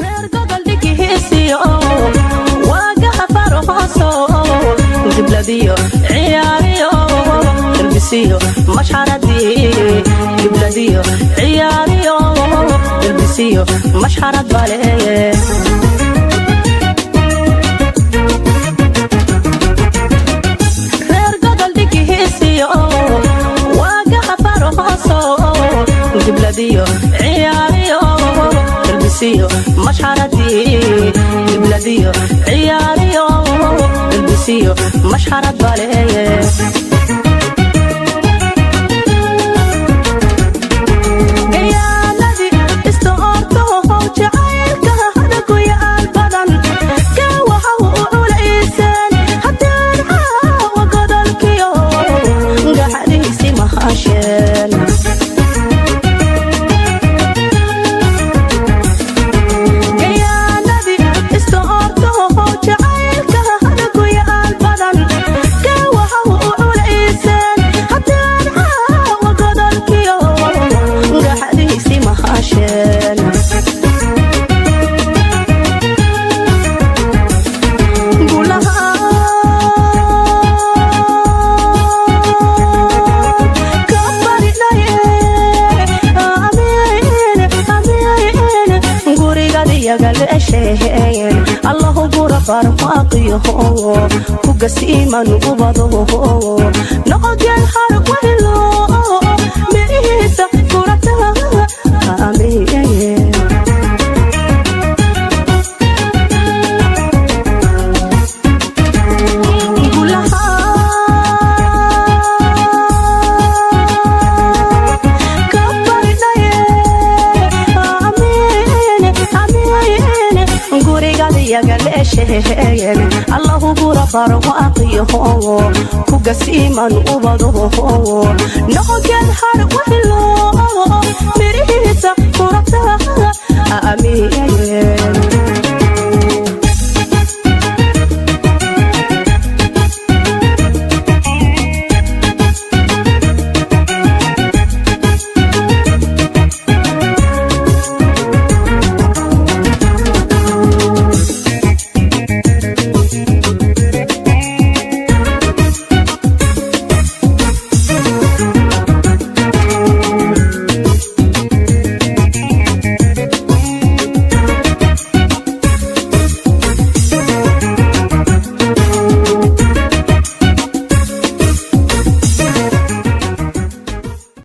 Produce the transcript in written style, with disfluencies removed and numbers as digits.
Reer gobol dhigihiisiyo waagaha farahooso, gibladiyo ciyaariyo ilbisiyo mashxaradii, gibladiyo ciyaariyo ilbisiyo mashxarad baleeye. Reer gobol dhigihiisiyo waagaha farahooso, gibladiyo ciyaariyo ilbisiyo mashxaradii, gibladiyo ciyaariyo ilbisiyo mashxarad baleeye. Gayaaladii istoortoho jacaylka hadaguyaal badan gaawaha u culayseen, haddaan caawa godolkiyo gaxadiisi mahasheen. Gayaaladii istoortoho jacaylka hadaguyaal badan gaawaha u culayseen, haddaan caawa godolkiyo gaxadiisi mahasheen. Gulaha ka baridhaye, amiin amiin, gurigadiyagalesheen Allahu gura barwaaqiyo kugasiiman ubado noqogeel har wahelo mirihiisa furata, amiin. Gulaha ka baridhaye, amiin amiin, gurigadiyagalesheen Allahu gura barwaaqiyo kugasiiman ubado noqogeel har wahelo mirihiisa.